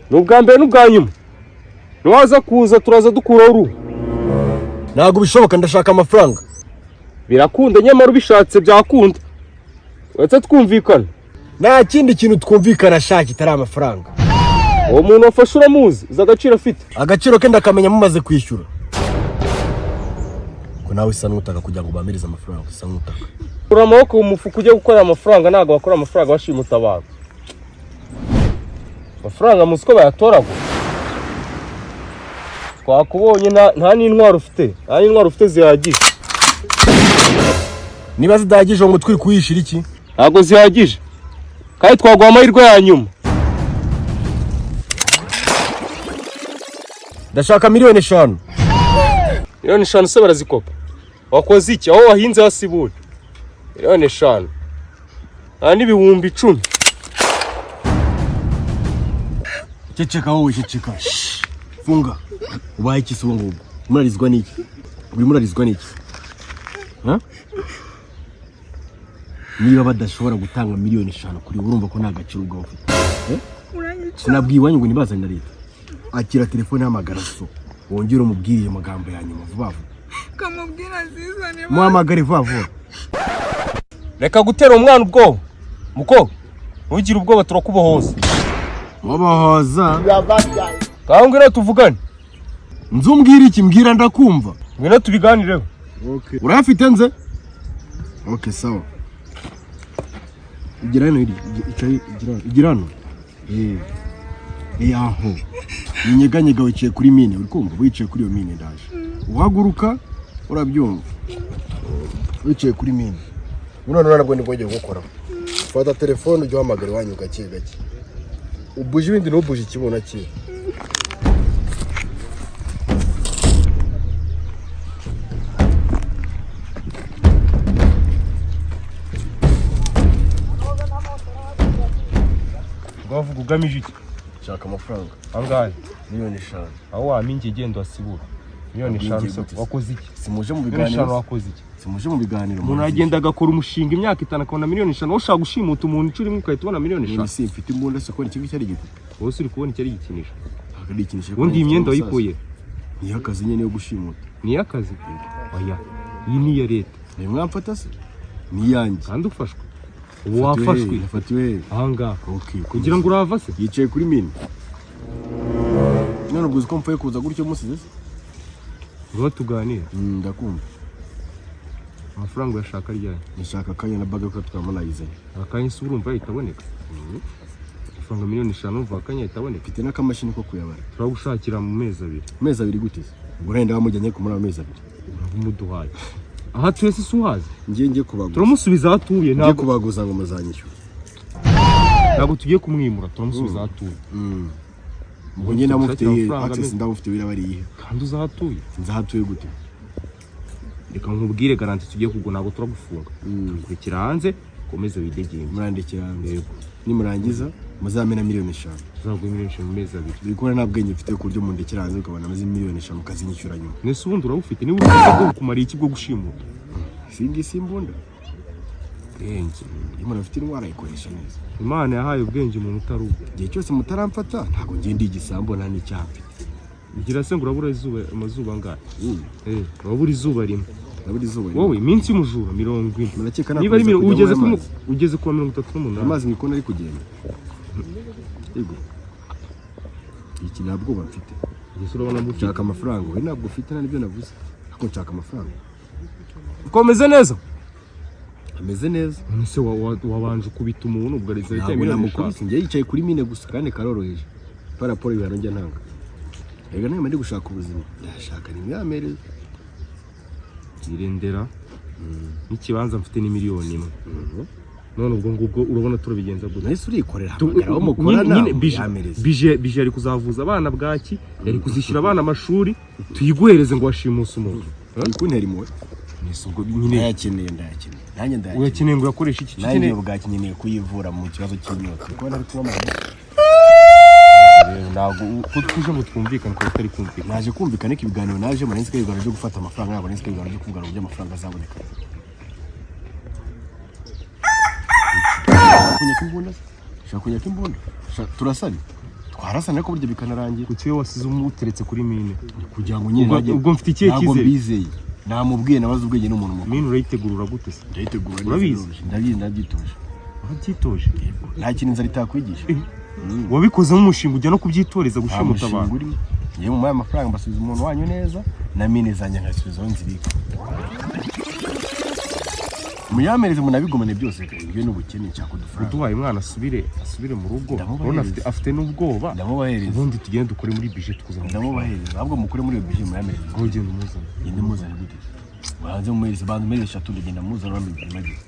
Ni ubwa mbere n'ubwa nyuma. Niwaza kuza turaza dukuraho uruhu. Ntabwo bishoboka, ndashaka amafaranga. Birakunda, nyamara ubishatse byakunda. Uretse twumvikana. Nta kindi kintu twumvikana shaka kitari amafaranga. Uwo muntu wafashe uramuzi, uzi agaciro afite. Agaciro ke ndakamenya mumaze kwishyura. Ko nawe isa n'utaka kugira ngo bamereze amafaranga, isa n'utaka. Kura amaboko mu mufuka ujye gukorera amafaranga. Ntabwo bakora amafaranga bashimuta abantu. Amafaranga muzi ko bayatoragura. Twakubonye, nta n'intwaro ufite, nta n'intwaro ufite zihagije. Niba zidahagije, ngo mutwe uri kuwishira iki? Ntabwo zihagije, kandi twaguha amahirwe ya nyuma. Ndashaka 5 miliyoni. 5 miliyoni se barazikopa? Wakoze iki aho wahinze hasibura? 5 miliyoni, nta n'10,000. Ceceka wowe, ceceka. Shh. Funga. Ubaye iki se ubu ngubu? Murarizwa n'iki? Urimo urarizwa n'iki? Ha? Niba badashobora gutanga 5 miliyoni kuri wowe, urumva ko nta gaciro ubwawe ufite. Eh? Uranyica. Sinabwiye iwanyu ngo ntibazane na leta? Akira telefone, hamagara so, wongere umubwire ayo magambo ya nyuma vuba vuba. Kamubwira azizane. Muhamagare vuba vuba. Reka gutera umwana ubwoba. Mukobwa, ntugire ubwoba, turakubohoza. Mubahoza. Ngaho ngwino tuvugane. Nzu umbwira iki? Mbwira ndakumva. Ngwino tubiganireho. Okay. Urayafite nze? Okay, sawa. Igira hano hirya, icaye, igira hano, igira hano. Eh. Eh, aho. Ninyeganyega wicaye kuri mine, uri kumva? Wicaye kuri iyo mine ndaje. Uhaguruka urabyumva. Wicaye kuri mine. None nabwo nibwo ngiye gukora. Fata telefone ujye uhamagara iwanyu gake gake. Ubuje ibindi, ntubuje ikibuno cye. Rwavuga ugamije iki? Shaka amafaranga. Angahe? 5 miliyoni. Aho wamingiye, genda wasibura. 5 miliyoni se Gute se? wakoze iki? Simuje mu 5 miliyoni biganiro. wakoze iki? Simuje mu biganiro. Umuntu aragenda agakora umushinga imyaka 5 akabona 5 miliyoni. Wowe ushaka gushimuta umuntu inshuro imwe ugahita ubona miliyoni None eshanu si mfite imbunda se? Kubona ikigo cyari igipupe. Wowe se uri kubona icyo ari igikinisho? Ntabwo ari ikinisho. Ubundi iyi myenda wayikuye? Ni iy'akazi nyine yo gushimuta. Ni iy'akazi? Oya, iyi ni iya leta. Ni mwamfata se? Ni iyanjye. Kandi ufashwe ubu, wafashwe. Nafatiwe hehe? Ahangaha. Okay. Kugira ngo urava se? Yicaye kuri mine. None ubwo uzi ko mpfuye kuza gutyo musize se? Ngo tuganire. Ndakumva. Amafaranga uyashaka ryari? Ndashaka akanya na baga ko twaba nayizanye. Akanya se urumva yahita aboneka? Amafaranga 5 miliyoni urumva akanya yahita aboneka? Mfite n'akamashini ko kuyabara. Turagushakira mu mezi 2. Amezi 2 gute se? Ubwo urenda wamujyanye ku muri ayo mezi 2. Uraba umuduhaye. Aho atuye se si uhazi? Ngiye kubaguza. Turamusubiza aho atuye. Ngiye Ntabwo kubaguza ngo muzanyishyura. Ntabwo tugiye kumwimura, turamusubiza aho atuye. Ubwo njye ndamufite Gushakira iyihe? amafaranga Access ndamufite biraba ari iyihe? Kandi uzi aho atuye. Nzi aho atuye gute? Reka nkubwire garanti tugiye kugura, ntabwo turagufunga. Turakurekera hanze, ukomeze widegembye. Murandekera hanze. Yego. Nimurangiza muzamena 5 miliyoni. Tuzaguha 5 miliyoni mu mezi 2. Uri kubona nta bwenge mfite ku buryo mundekera hanze ukabona amaze 5 miliyoni mukazinyishyura nyuma. Nese ubundi urabufite? Niba ufite bwo bukumariye iki bwo gushimuta? Si ngiyi si imbunda. Ubwenge. Iyo umuntu afite indwara ayikoresha neza. Imana yahaye ubwenge umuntu utari ubwe. Igihe cyose mutaramfata ntabwo ngiye ndi igisambo, nta n'icyaha mfite. Ugira se ngo urabura izuba amazuba angahe? Mm. Eh, urabura izuba rimwe. Ndabura izuba rimwe. Wowe iminsi y'umujura 40. Murakeka Niba ari nakomeza kujya ugeze nywa kuri amazi? ugeze kuwa 38. Amazi mu ikona ari kugenda. Yego. Iki nta bwoba mfite. Ugeze urabona mufite. Nshaka amafaranga. Wowe ntabwo ufite, nta n'ibyo navuze. Ariko nshaka amafaranga. Komeze neza. Ameze neza. None se wabanje ukubita umuntu ubwo ariza Ntabwo 5 miliyoni? namukubise, njye yicaye kuri mine gusa kandi karoroheje. Pa raporo ibihano njya ntanga. Rega nawe ndi gushaka ubuzima. Ndashaka nimwamereze. Irendera n'ikibanza mfite ni 1 miliyoni. None ubwo ngubwo urabona turabigenza gute? Nahise urikorera, hamagara abo mukorana Nyine bije muyamereze. bije yari kuzavuza abana bwaki, yari kuzishyura abana amashuri, tuyiguhereze ngo washimuse umuntu? Uri kuntera impuhwe. Nese ubwo nyine Ndayakeneye, ndayakeneye. Nanjye ndayakeneye. Uyakeneye ngo uyakoreshe iki? Nanjye Ukeneye iyo bwaki nkeneye kuyivura mu kibazo cy'inyota. Kuko ntari kunywa amazi. Rero ntabwo ko tuje ngo twumvikane ko tutari kumvikana. Naje kumvikana ko ibiganiro naje muri nzi ko ibiganiro byo gufata amafaranga, ntabwo nzi ko ibiganiro byo kuvugana uburyo amafaranga azaboneka. Kunyaka imbunda se? Ushaka kunyaka imbunda? Turasane. Twarasana ariko burya bikanarangira. Kuki wowe wasize umuteretse kuri mine? Kugira ngo nyine Ubwo mfite ikihe ntabwo cyizere? mbizeye. Namubwiye, nabaze ubwenge n'umuntu mukuru. Mine urayitegurura gute se? Ndayitegura neza. Urabizi? Biroroshye. Ndabizi, ndabyitoje. Urabyitoje? Nta kintu inzara itakwigisha. Wabikozemo umushinga, ujya no kubyitoreza Nta gushimuta mushinga abantu? urimo. Ngewe mu amafaranga mbasubiza umuntu wanyu neza, na mine zanjye nkasubiza aho nzibika. Muyamereze, munabigumane byose. Ibyo ni ubukene, nshaka udufaranga. Uduhaye umwana asubire mu rugo. Ndamubahereza. Urabona afite n'ubwoba. Ndamubahereza. Ubundi tugende dukore muri budget tukuzana. Ndamubahereza, ahubwo mukure muri iyo budget muyamereze. Ngo ugende umuzane. Ngende muzane gute? Banze mumuhereze, banze umuhereze eshatu, ndagenda muzana urambe magize.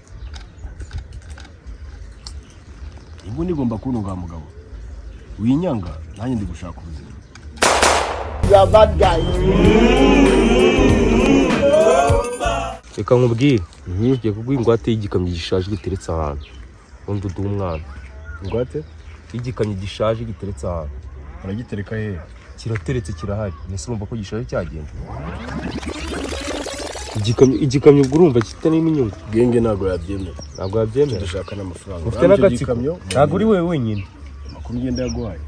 Imbunda igomba kuntunga mugabo. Winyanga, nanjye ndi gushaka ubuzima. You are bad guy. Reka nkubwire, ngiye kuguha ingwate y'igikamyo gishaje giteretse ahantu, ubundi uduhe umwana. Ingwate? Y'igikamyo gishaje giteretse ahantu. Uragitereka hehe? Kirateretse, kirahari. Mbese urumva ko gishaje cyagenda? Igikamyo ubwo urumva kitarimo inyungu. Genge ntabwo yabyemera. Ntabwo yabyemera. Dushaka n'amafaranga. Ufite n'agatsiko, ntabwo uri wowe wenyine. Amakuru ngenda yaguhaye.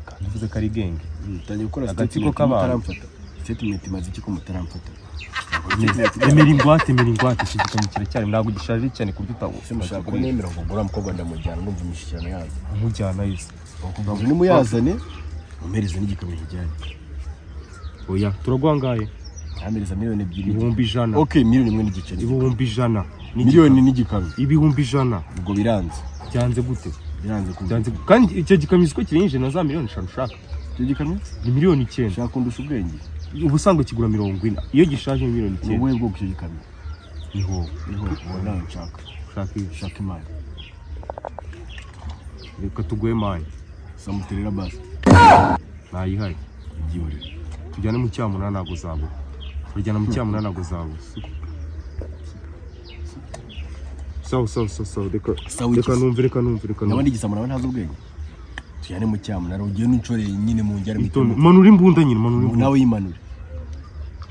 Kandi uvuze ko ari genge. Utangiye gukora Agatsiko statement k'abantu. mutaramfata. Statement imaze iki ko mutaramfata? Emera ingwate, emera ingwate. Iki gikamyo kiracyari, ntabwo gishaje cyane ku buryo Ese mushaka ko nemera ngo ugura umukobwa ndamujyana, ndumva imishyikirano yazo. Umujyana yose. Ngo nimuyazane mumpereze n'igikamyo kijyanye. Oya, turaguha angahe? Ntamereza 2 miliyoni. 100,000. Okay, 1.5 miliyoni. 100,000. Miliyoni n'igikamyo. 100,000. Ubwo biranze. Byanze gute? Biranze ku Byanze kandi icyo gikamyo uzi ko kirengeje na za 5 miliyoni ushaka. Icyo gikamyo? Ni 9 miliyoni. Ushaka kundusha ubwenge? Ubusanzwe kigura 40, iyo gishaje ni miliyoni Ni icyenda ubuhe bwoko icyo gikamyo? Niho. Niho uwo nawe nshaka. Ushaka iki? Nshaka imari. Reka tuguhe mani. Samuterera basi. Ntayihaye. Ibyihorere. Tujyane mu cyamunara, ntabwo zabura. Turajyana mu cyamunara, ntabwo zabura. Sawa sawa sawa sawa, reka. Sawa Reka iki se? numve, reka numve, reka Ndabona numve. igisambo nawe ntazi ubwenge. Tujyane mu cyamunara, ugende unshoreye nyine mu njyane. Itonde, manura imbunda nyine, manura imbunda. Nawe yimanure.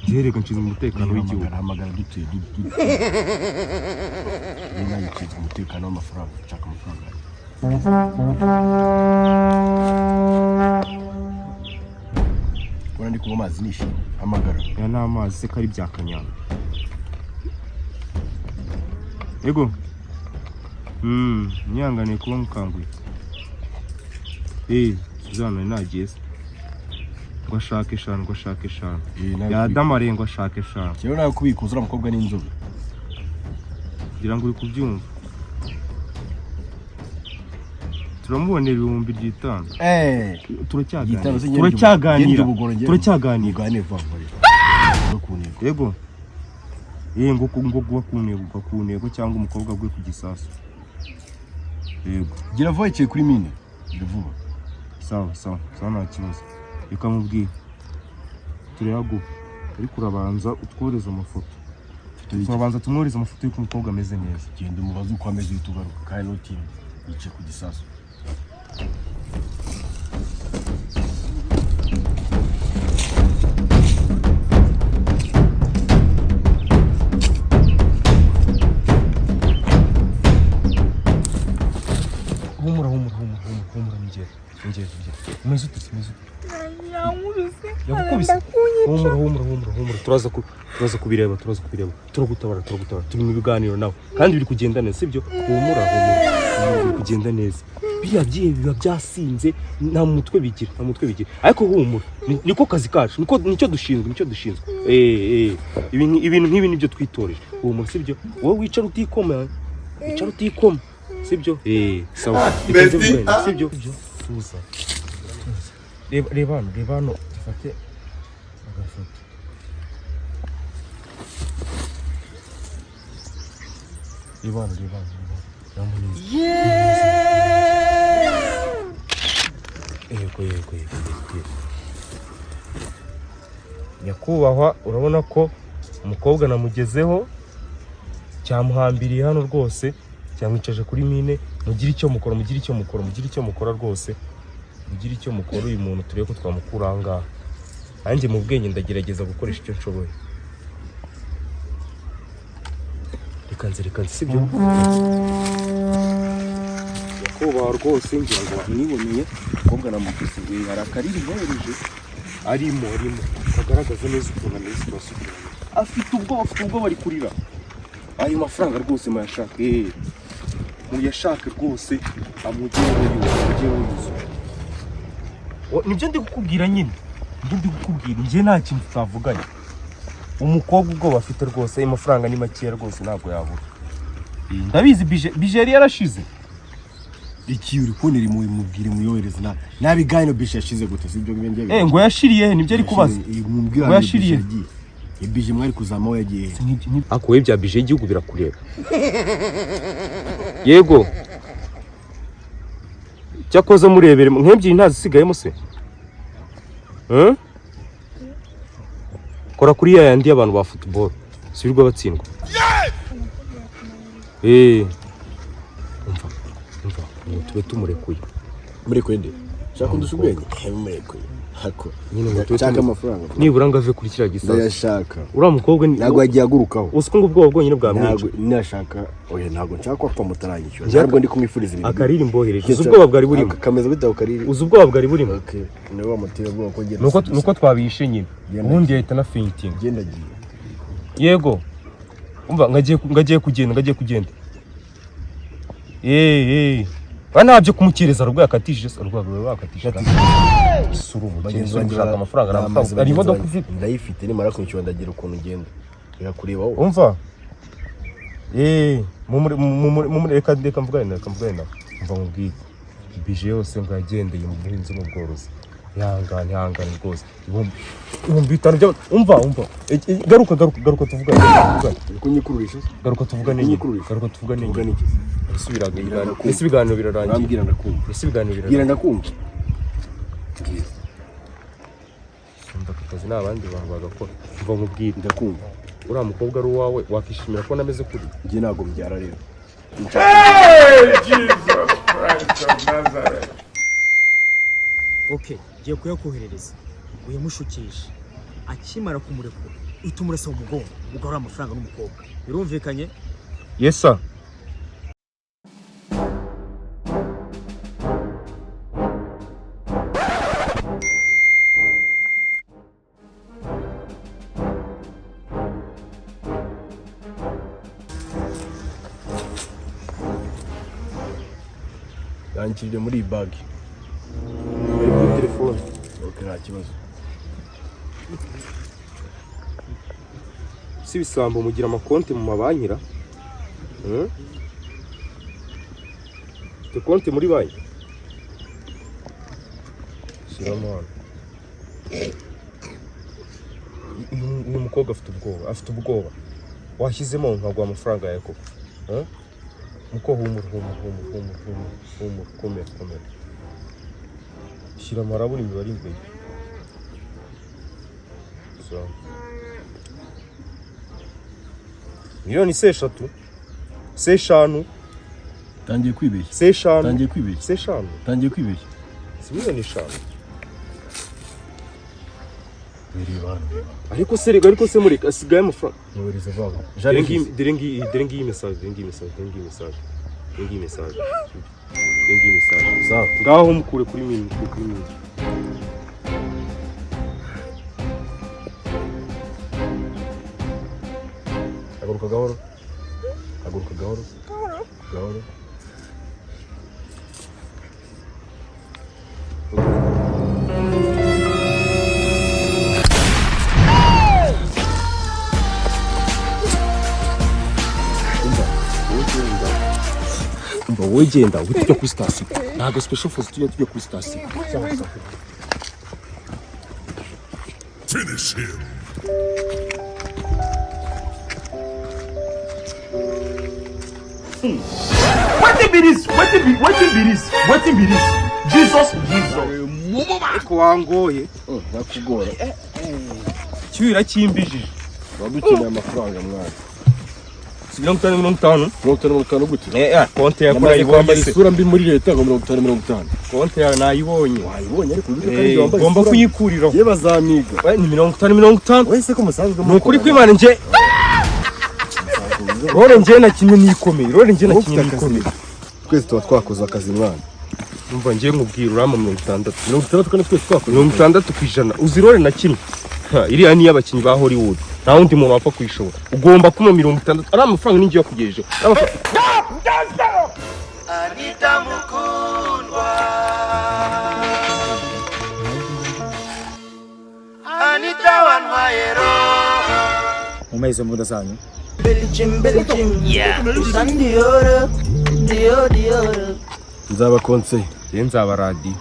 Njyewe reka nshinzwe umutekano w'igihugu. Hamagara, hamagara dutuye niba nshinzwe umutekano w'amafaranga, nshaka amafaranga. Ubona ndi kunywa amazi nishimye. Hamagara. Aya ni amazi se ko ari bya kanyanga? Ego, nyihanganiye kuba mukanguye. Suzana nagiye se ngo ashake eshanu, ngo ashake eshanu. Eh, nawe. Yadamariye ngo ashake eshanu. Rero nawe kubikuza uriya mukobwa n'inzobe. Kugira ngo uri kubyumva, turamubonera 50,000. Eh, Turacyaganira, turacyaganira, turacyaganira. Muganire vuba vuba rero. No ku ntego. Yego, ngo ngo gwa ku ntego, gwa ku ntego cyangwa umukobwa gwe ku gisasu, yego. Gira vuba, yicaye kuri mine. Gira vuba. Sawa sawa sawa, nta kibazo. Reka mubwire turayaguha, ariko urabanza utwohereze amafoto. Turabanza tumwohereze amafoto y'uko umukobwa ameze neza. Genda umubaze uko ameze uhita ugaruka kandi ntutinde. Yicaye ku gisasu. Humura, humura, humura, humura, humura. Ngera, ngera, ngera. Umeze ute se? Umeze ute? Yankubise. Yagukubise? Arenda kunyica. Humura, humura, humura, humura. Turaza kubireba, turaza kubireba. Turagutabara, turagutabara. Turi mu biganiro nawe kandi biri kugenda neza, sibyo? Humura, humura, humura, biri kugenda neza. Biriya byihe biba byasinze, nta mutwe bigira, nta mutwe bigira. Ariko humura, niko kazi kacu, niko nicyo dushinzwe, nicyo dushinzwe. Ibintu nk'ibi nibyo twitoreje. Humura, sibyo? Wowe wicara utikoma, wicara utikoma, sibyo? Sawa, reka nze mvugane, sibyo? Tuza, tuza. Reba, reba hano, reba hano, dufate agafoto. Reba hano, reba hano, reba hano. Reba neza. Yego, yego, yego, yego. Nyakubahwa, urabona ko umukobwa namugezeho, cyamuhambiriye hano rwose, cyamwicaje kuri mine. Mugire icyo mukora, mugire icyo mukora, mugire icyo mukora rwose, mugire icyo mukora. Uyu muntu turebe ko twamukura aha ngaha. Nanjye mu bwenge ndagerageza gukoresha icyo nshoboye. Reka nze, reka nze, sibyo? Nyakubahwa, rwose ngira ngo wamwiboneye. Umukobwa namukubise ibuye, hari akariri mwohereje, arimo kagaragaza neza ukuntu ameze, situation ukuntu ameze. Afite ubwoba, afite ubwoba, ari kurira. Ayo mafaranga rwose muyashake, muyashake rwose, amugereho yuzuye, amugereho yuzuye. Nibyo ndi kukubwira nyine, nibyo ndi kukubwira. Njye nta kintu tutavuganye. Umukobwa ubwoba afite rwose, ayo mafaranga ni makeya rwose, ntabwo yabura. Ndabizi, budget yari yarashize. Iki uri kubonera impuhwe, mubwire muyohereze na nabiganiro. Budget yashize gute? Sibyo ngibyo? Eh, ngo yashiriye he? Nibyo ari kubaza. Mubwire. Ngo yashiriye. Yagiye ibije mwari kuzamaho, yagiye he? Ariko wowe bya budget y'igihugu birakureba? Yego, cyakoze murebere nk'ebyiri ntazisigayemo se? Hmm? Kora kuri ya yandi y'abantu ba football sirirwa batsindwa. Umva, umva, ngo tube tumurekuye. Murekuye nde? Shaka undusha ubwenge? Murekuye hako. Nyine ngo tube Shaka amafaranga. Nibura ngo ave kuri kiriya gisasu. Ndayashaka. Uriya mukobwa ni Ntabwo yagiye agurukaho. Uzi ko ngo ubwoba bwonyine bwamwica. Ntabwo nashaka, oya, ntabwo nshaka ko apfa mutaranyishyura. Ntabwo ndi kumwifuriza ibintu. Akariri mbohereje, uzi ubwoba bwari burimo? Kameze bite ako kariri? Uzi ubwoba bwari burimo? Okay, niwe wamuteye ubwoba ko ngenda. Nuko twabishe nyine. Genda. Ubundi yahita na fainting. Genda, agiye. Yego, umva, ngagiye kugenda, ngagiye kugenda. Ba ntabyo kumukereza, rwo yakatishije se, rwo bakatishije isura umukene. Bagenzi Uri banjye gushaka amafaranga nta namaze. mafaranga hari Bagenzi imodoka banjye. ufite? Ndayifite, nimara kwishyura ndagira ukuntu ugenda, birakureba wowe. Umva, reka mvugane nawe, reka mvugane nawe. Umva nkubwire, budget yose ngo yagendeye mu buhinzi n'ubworozi. Ihangane, ihangane rwose. 5000 umva, umva. Garuka, garuka, garuka tuvugane, tuvugane. Uri kunyikururisha se? Garuka tuvugane nyine. Kunyikururisha. Garuka tuvugane Tuvuga nyine. n'iki se? Ese Bwira ndakumva. Ese ibiganiro birarangiye? Urambwira, ndakumva. Ese ibiganiro Bwira. birarangiye? Ndakumva. Umva, aka kazi ni abandi bantu bagakora. Umva nkubwire. Ndakumva. Uriya mukobwa ari uwawe, wakishimira ko nameze kuri? Njye ntabwo mbyara rero. Jesus Christ of Nazareth. Okay, ngiye kuyakoherereza, uyamushukishe. Akimara kumurekura, uhita umurasa mu mugongo, ugarura amafaranga n'umukobwa. Birumvikanye? Yes sir. Yankirije muri iyi bag. Ari kuri telefone. Okay, nta kibazo. Si ibisambo mugira amakonti mu mabanki ra? Hmm? Ufite konti muri banki? Shyiramo hano. Uyu mukobwa afite ubwoba, afite ubwoba. Washyizemo nkaguha amafaranga yawe koko? Hmm? Muko, humura, humura, humura, humura, humura, humura, komera, komera. Shyiramo, harabura imibare imbere. So. Miliyoni se eshatu, se eshanu. Tangiye kwibeshya. Se eshanu. Tangiye kwibeshya. Se eshanu. Tangiye kwibeshya. Si miliyoni 5? Bireba hano, reba. Ariko se rega, ariko se mureka asigaye amafaranga. Nyohereza vuba. Dore ngiyi, dore ngiyi, dore ngiyi message, dore ngiyi message, dore ngiyi message, dore ngiyi message, dore ngiyi message. Sawa. Ngaho mukure kuri mini, mukure kuri mini. Haguruka gahoro, haguruka gahoro, gahoro. Umva, wowe genda, umva, wowe genda uhite ujya kuri sitasiyo. Ntabwo special force tujya kuri sitasiyo. Sawa, sawa. Finish him. Wetin be this? Wetin be this? Wetin be this? Jesus, Jesus. Ariko wangoye. Nakugora. Cyuhira kimbijije. Tuba dukeneye amafaranga, mwana. Si 50 50? 50 50 gute? Konti yawe Namaze nayibonye kwambara se. isura mbi muri leta ngo 50 50? Konti yawe nayibonye. Wayibonye, ariko uzi ko ari njye wambaye Ngomba isura mbi. kuyikuriraho. Ye, bazamiga. Ni 50 50. Wese ko musanzwe. Ni ukuri kw'Imana, njye role njye nakinye nikomeye, role njye Wowe nakinye ufite akazi. nikomeye. Twese tuba twakoze akazi, mwana. Umva, ngiye nkubwira, urampa 60. 60 kandi twese twakoze. 60%. Uzi role na kimwe? Ha, iriya ni iy'abakinnyi ba Hollywood, nta wundi muntu wapfa kuyishobora. Ugomba kuma 60. Ari amafaranga n'ingiye yakugejejeho. Ari amafaranga. Anita mukundwa, Anita wantwaye roho. Mu mezi mbunda zanyu. Nzaba konseye. Njye nzaba radiyo.